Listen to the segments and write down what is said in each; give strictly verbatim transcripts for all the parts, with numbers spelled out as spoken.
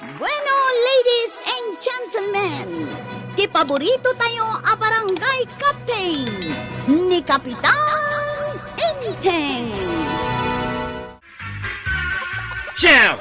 Bueno, ladies and gentlemen, ti paborito tayo a barangay captain, ni Kapitan Enteng. Siya!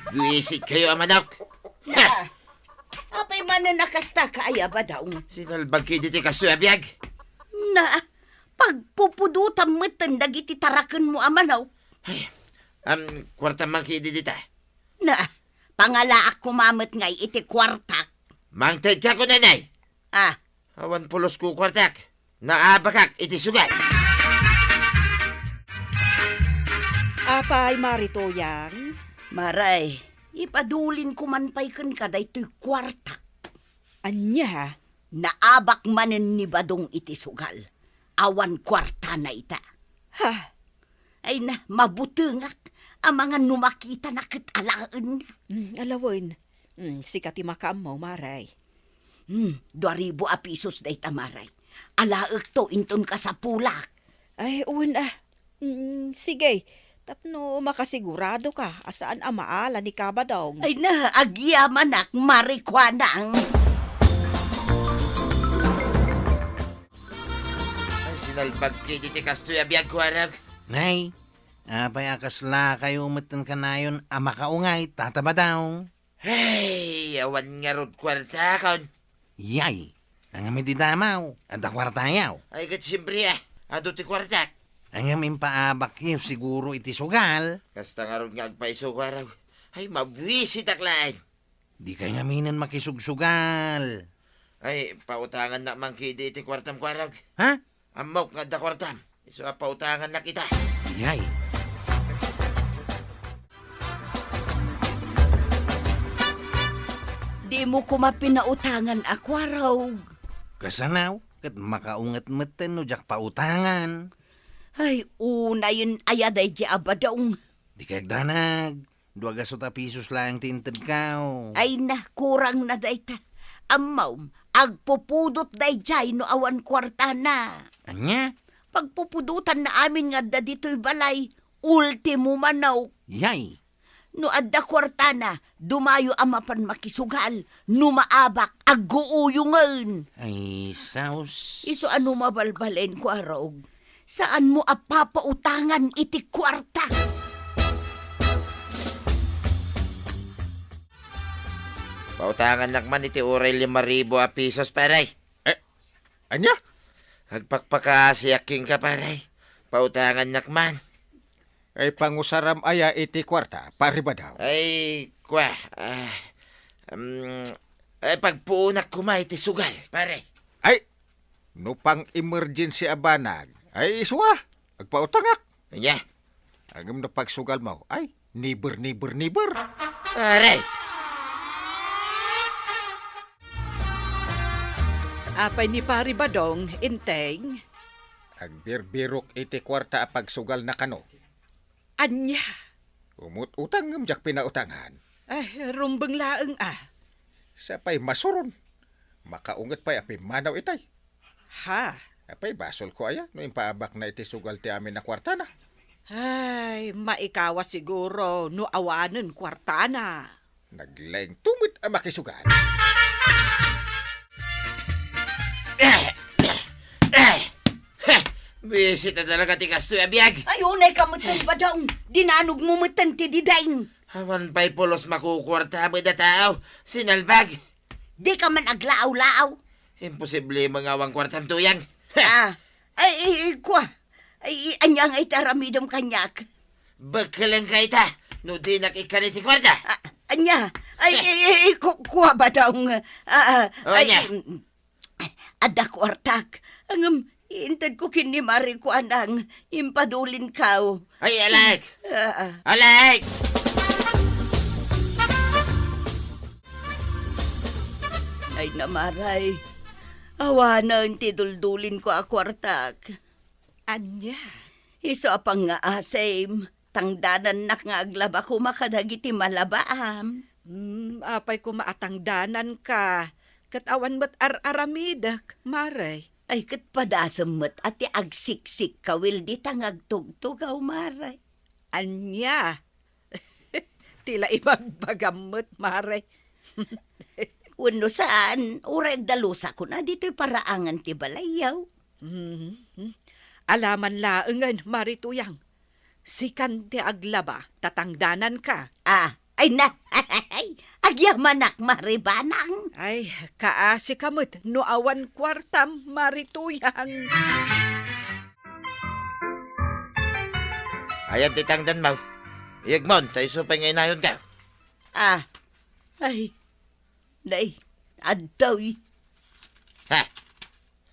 Buwisit kayo a manok! Ha! Apay manen a kasta ka, ay, a Badong? Sinalbag ki diti kastoy a biag? Na, pagpupudutam metten dagiti tarakenmo a manok. Ay, am, kuartam man ki dita. Na, pangalaak koma met ngay iti kuartak. Mangted ka kunanay? Ah. Awan pulos ko kuartak. Naabakak iti sugal. Apay, Mari Tuyang? Maray, ipadulin ko man pay kenka daytoy kuartak. Ania? Naabak manen ni Badong iti sugal. Awan kuartana ita. Ha? Ay na, mabutengak. Amangan no makitana ket alaenna. Hmm, alawen. Hmm, sika ti makaammo, Maray. Hmm, dua ribu a pisos dayta, Maray. Alaekto inton kasapulak. Ay, wen, ah. Mm, sige. Tapno makasigurado ka a saan a maala ni Kabadong. Ay na, agyamanak, Mari Kuanang. Ay, sinalbag ki diti kastoy a biag, kuarag. Nay, apay a kasla kayo metten kanayon a makaungay, Tata Badong? Hey, awan ngarud kuartakon. Yay! Ngem iti damaw, adda kuartayaw. Ay, ket siempre, ah. Adu ti kuartak. Ngem impaabakyo siguro iti sugal. Kasta ngarud nga agpayso, kuarag. Ay, mabwisitak laeng. Dikay ngaminen makisugsugal. Ay, pautangannak man kidi iti kuartam, kuarag. Ha? Ammok nga adda kuartam. Isu a pautangannak ita. Yay. Dimo koma pinautangan a kuarog. Kasanaw, ket makaunget metten no diak pautangan. Ay, unayen aya daydi a Badong. Dikay agdanag. Dua gasut a pisos laeng ti intedkaw. Ay na, kurang na dayta. Ammom, agpupudot daydiay no awan kuartana. Ania? Pagpupudotanna amin nga adda ditoy balay, ultimo manok. Yay! No adda kuartana, dumayo a mapan makisugal. No maabak, agguuyongen. Ay, saus. Isu a no mabalbalen, kuarog. Saanmo a papautangan iti kuarta? Pautangannak man iti uray lima ribu a pisos, pare. Eh, ania? Agpakpakaasiak kenka, pare. Pautangannak man. Ay, pangusaram aya iti kuarta, Pare Badong? Ay, kua, ah, um, ay, pagpuonak koma iti sugal, pare. Ay, no pang-emergency a banag, ay, isu a, agpautangak. Ania? Ngem no pagsugalmo, ay, never, never, never. Aray! Apay ni Pari Badong, Enteng? Agbirbirok iti kuarta a pagsugalna kano. Ania? Umut-utang ngem diak pinautangan. Ay, rumbeng laeng a. Sapay masuron. Makaunget pay a pimmanaw itay. Ha? Apay, basolko aya no impaabakna iti sugal ti amin a kuartana? Ay, maikawa siguro no awanen kuartana. Naglaingto met a makisugal. Eh! Eh! Heh! Buwisit a talaga ti kastoy a biag. Ay, unay ka metten, Badong. Dinanogmo metten ti didain. Awan pay pulos makukuarta met a tao. Sinalbag. Dika man aglaaw-laaw. Imposible nga awan kuartam, Tuyang. Ah, ay, ay, ay, kua. Ay, ania nga iti aramidem kaniak? Bekkeleng ka ita, no dinak ikkan iti kuarta. Ah, ania? Ay, ay, ay, ay, ku-, kua, Badong. Ah, ah, Oh, ay, ania? Mm, adda kuartak. Ngem, intedko ken ni Mari Kuanang, impadulinkaw. Ay, Alek! Ah, ah. Alek! Ay, na, Maray. Awanen ti duldulinko a kuartak. Ania? Isu a pangngaasim, tangdanannak nga aglaba koma kadagiti malabaam. Hmm, apay koma a tangdananka? Ket awan met ar-aramidek, Mare. Ay, ket padasem met a ti agsiksik kawil dita nga agtugtugaw, Mare. Ania? ti la ibagbagam met, Mare. Wenno saan, uray agdalusakon a ditoy paraangan ti balayyo. Mhm. Alaman laengen, Mari Tuyang. Sikan ti aglaba, tatangdananka. Ah, ay na, agyamanak, Mari Banang. Ay, kaasika met no awan kuartam, Mari Tuyang. Ayan ti tangdanmo. Iyegmon, ta isu pay nga inayonka. Ah, ay, nay, adtoy. Ha?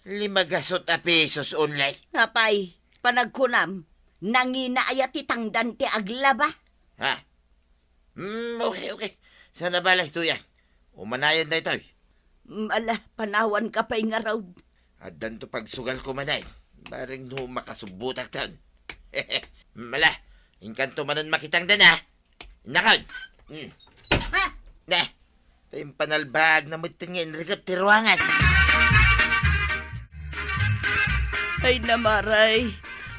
Lima gasut a pesos only? Apay, panagkunam, nangina aya ti tangdan ti aglaba? Ha? Mm, okay, okay. Saan a bale, Tuyang? Umanayan daytoy. Mm, ala, panawanka pay ngarud. Addanto pagsugal ko manen. Bareng no makasubbutak ton. Mm, ala, inkanto manen makitangdan, ha? Nakon. Mm. Ha? Ne. Ta impanalbaag na met nga inrikep ti ruangan. Ay, Maray.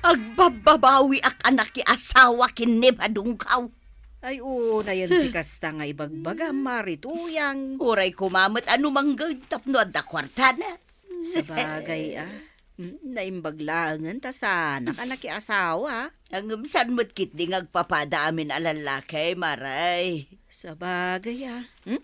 Agbabbabawiak a nakiasawa ken ni Badongko. Ay, unayen ti kasta nga ibagbagam, Mari Tuyang. Uray koma met a no mangged tapno adda kuartana. Sabagay, ah. Mm, naimbag laengen ta saanak a nakiasawa. Ngem saan met ketdi nga agpapada amin a lallaki, Maray. Sabagay, ah. Hmm?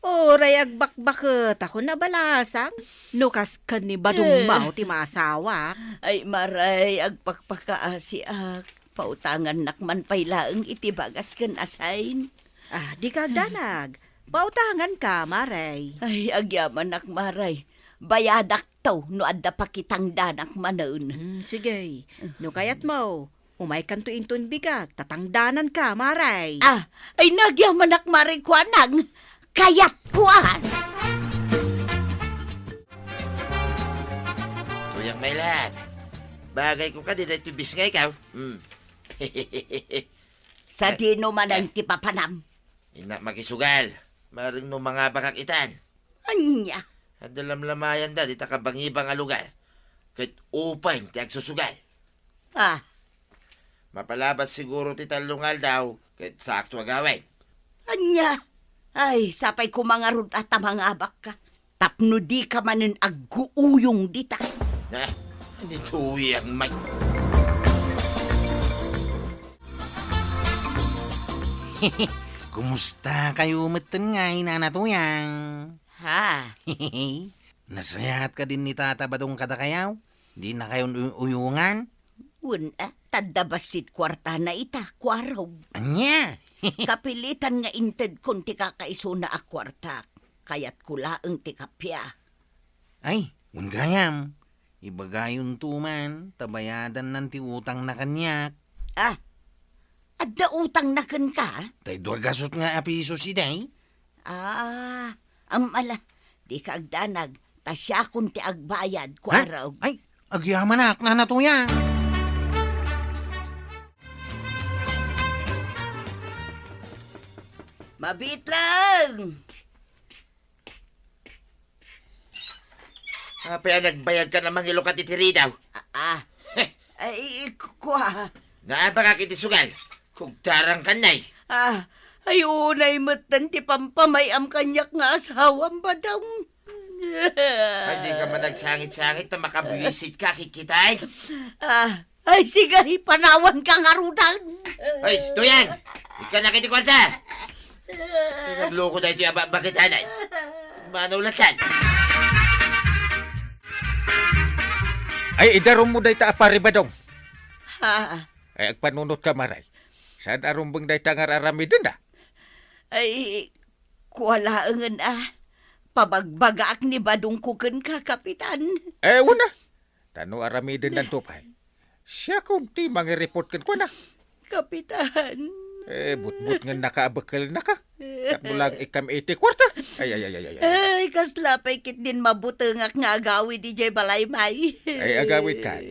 Uray agbakbaketakon a balasang no kas ken ni Badongmo ti maasawak. Ay, Maray, agpakpakaasiak. Pautangannak man pay laeng iti bagas ken asayn. Ah, dika agdanag. Pautanganka, Maray. Ay, agyamanak, Maray. Bayadak to no adda pakitangdanak manen. Hmm, sige. No kayatmo, umaykanto inton bigat, tatangdananka, Maray. Ah, ay, nagyamanak, Maray, kuanang. Kayatko, ah. Tuyang, my love. Bagayko kadi daytoy bisngayko. Hmm. Sadino manen ti papanam? Innak makisugal. Bareng no mangabakak itan. Ania? Adda lamlamayanda dita kabangibang a lugar. Ket upayen ti agsusugal. Ah. Mapalabas siguro ti tallo nga aldaw, ket sakto a gawid. Ania? Ay, sapay koma ngarud a ta mangabakka. Tapno dika manen agguuyong dita. Ah, ni Tuyang, may. Kumusta kayo metten ngay, Nana Tuyang? Ha? Nasayaat kadin ni Tata Badong kadakayo? Di na kayon uy-uyungan? Wen, ah, tadda bassit kuartana ita, kuarog. Ania? Kapilitan nga intedkon ti kakaisuna a kuartak. Kayatko laeng ti kappia. Ay, wen gayam. Ibagayonto man, ta bayadannan ti utangna kaniak. Ah, adda utangna kenka? Tay dua gasut nga a pisos iday. Ah, am, ala, dika agdanag, ta siakon ti agbayad, ha? Kuarog. Ay, agyamanak, Nana Tuyang. Mabitleng! Apay a nagbayadka a mangilukat iti ridaw? Ah, ah. Ay, ku-, kua. Naabakak iti sugal. Kugtarang kannay. Ah, ay, unay metten ti pampamay-am kaniak nga asawam, Badong. Ay, di ka man nagsangit-sangit ta makabuwisit ka, kikitay. Ah, ay, sige, ipanawan ka ngarudan. Ay, Tuyang! Ikkan na kiti kuarta! Ay, nagloko daytoy a ba-, bakitanay. Manaw latan. Ay, idarum mo dayta a paribadong. Ha? Ay, agpanunot ka, Maray. Saan a rumbeng dayta nga ar-aramiden da? Ay, kua laengen a. Pabagbagaak ni Badong ko kenka, Kapitan. Eh, wen a. Ta no aramiden danto pay. Siakon ti mangireport kenkuana. Kapitan. Eh, butbutngen naka a bekkelennaka. Tapno lang ikam iti kuarta. Ay, ay, ay, ay, ay, ay. Ay, kasla pay ketdin mabutengak nga agawid idiay balay, may. Ay, agawid kan.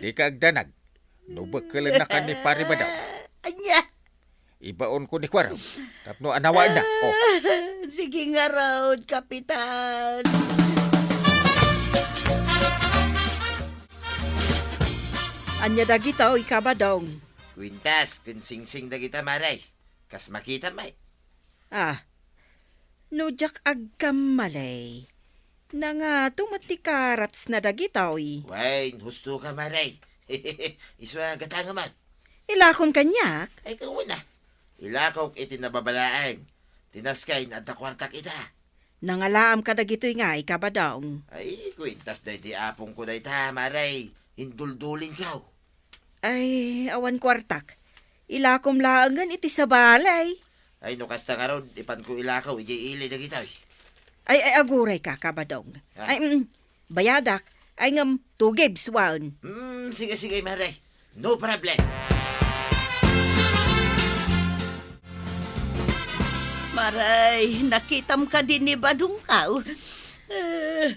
Dika agdanag. No bekkelennaka ni Pari Badong. Ania? Ibaonko ni Kuarog. Tapno anawaenna. Oh. Sige ngarud, Kapitan. Ania dagitoy, Kabadong? Kuintas ken singsing dagita, Maray. Kas makitam, ay. Ah, no diak agkamali, nangato met ti karatsna dagitoy. Wen, husto ka, Mare. Isu a gatangaman. Ilakom kaniak? Ay, kauna. Ilakok iti nababalaeng. Ti naskay nga adda kuartak ita. Nangalaam ka dagitoy ngay, Kabadong. Ay, kuintas daydi apongko dayta, Mare. Induldulinko. Ay, awan kuartak. Ilakom laengen iti sabali. Ay, no kasta ngarud, ipanko ilakaw idiay ili dagitoy. Ay, ay, aguray ka, Kabadong. Ah. Ay, mm, bayadak. Ay, ngem, two gives one. Mm, sige, sige, Mare. No problem. Maray, nakitam kadi ni Badongkaw? Eh,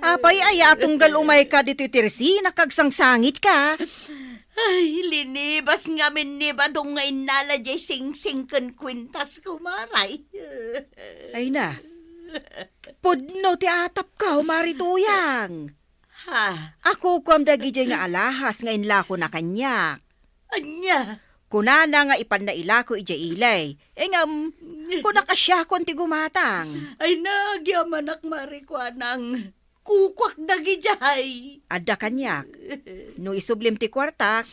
Apay aya a tunggal umayka ditoy tersi, nakagsangsangitka? Ay, linibas ngamin ni Badong nga innala diay singsing ken kuintasko, Maray. Ay na, pudno ti atapko, Mari Tuyang. Ha? Akukuam dagidiay nga alahas nga inlakona kaniak. Ania? Kunana nga ipanna ilako idiay ili. Ngem, kuna kasiakon ti gumatang. Ay, nagyamanak, Mari, kuanang. Kukuak dagidiay. Adda kaniak. No isublim ti kuartak,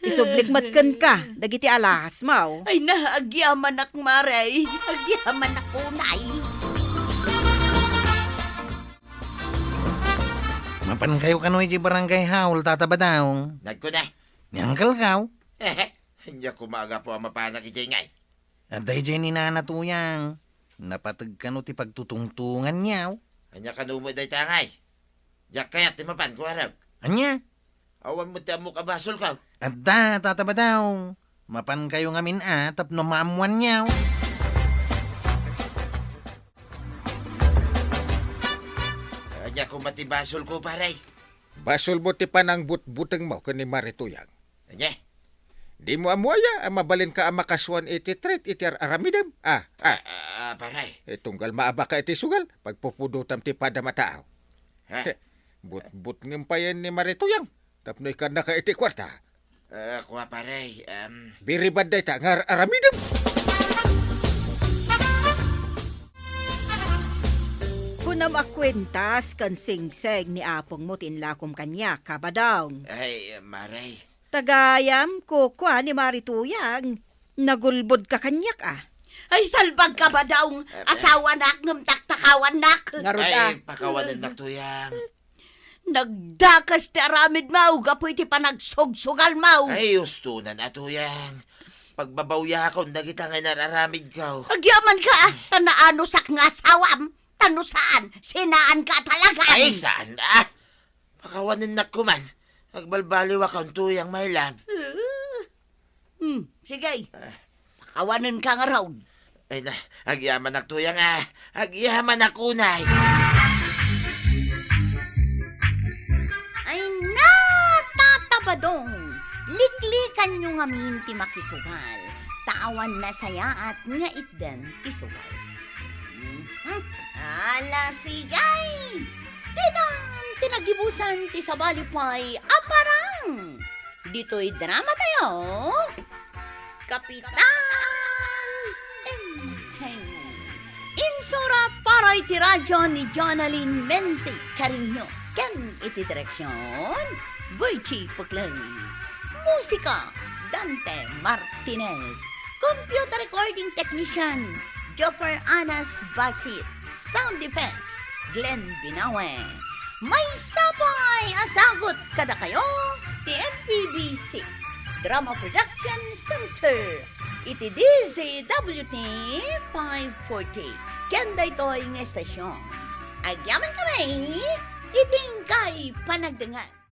isublik met kenka dagiti alahasmo. Ay na, agyamanak, Mare. Agyamanak unay. Mapankayo kano iti barangay hall, Tata Badong? Nagkuna. Ni Uncle Kao? Ania koma a gapu a mapanak idiay ngay? Adda idiay ni Nana Tuyang. Napateg kano ti pagtutungtunganyo. Ania kano met dayta ngay? Diak kayat ti mapan, kuarag. Ania? Awan met ti ammok a basolko. Adda, Tata Badong. Mapankayo ngamin a tapno maammoanyo. Ania koma ti basolko, pare? Basolmo ti panangbutbutengmo ken ni Mari Tuyang. Ania? Dimo ammo aya a mabalinka a makasuan iti treat iti ar-aramidem? Ah, ah. Ah, ah, pare. Eh, tunggal maabaka iti sugal, pagpupudotam ti padam a tao. Ha? Heh, butbutngem payen ni Mari Tuyang tapno ikannaka iti kuarta. Ah, kua, pare, em. Biribad dayta nga ar-aramidem. Kunam a kuentas ken singsing ni apongmo ti inlakom kaniak, Kabadong. Ay, Mare. Tagayam, kukua ni Mari Tuyang. Nagulbodka kaniak, a. Ay, salbag, Kabadong. Eh, eh. Asawanak ngem taktakawannak. Ngarud, a. Ay, pakawanennak, Tuyang. Nagdakes ti aramidmo gapu iti panagsugsugalmo. Ay, ustonan a, Tuyang. Pagbabawiakon dagita nga inar-aramidko. Agyamanka, a, ta naanusak nga asawam. Ta no saan, sinaanka talaga. Ay, saan, a. Pakawanennak koman. Agbalbaliwakon, Tuyang, my love. Ah. Hmm, sige. Ah. Pakawanenka ngarud. Ay na, agyamanak, Tuyang, a. Agyamanak unay. Ay na, Tata Badong. Liklikanyo ngamin ti makisugal. Ta awan nasayaat nga itdan ti sugal. Mhm. Ala, sige! Ditan ti nagibusan ti sabali pay a parang. Ditoy drama tayo, Kapitan Enteng. Insurat para iti radio ni Jonalyn Menzi Cariño ken iti direksion, Virgie Puclay. Musika, Dante Martinez. Computer recording technician, Joffer Anas Basit. Sound effects, Glenn Binawe. Maysa pay a sagut kadakayo ti M P B C Drama Production Center iti D Z W T five forty. Ken daytoy nga estasion, agyamankami iti inkay panagdengngeg.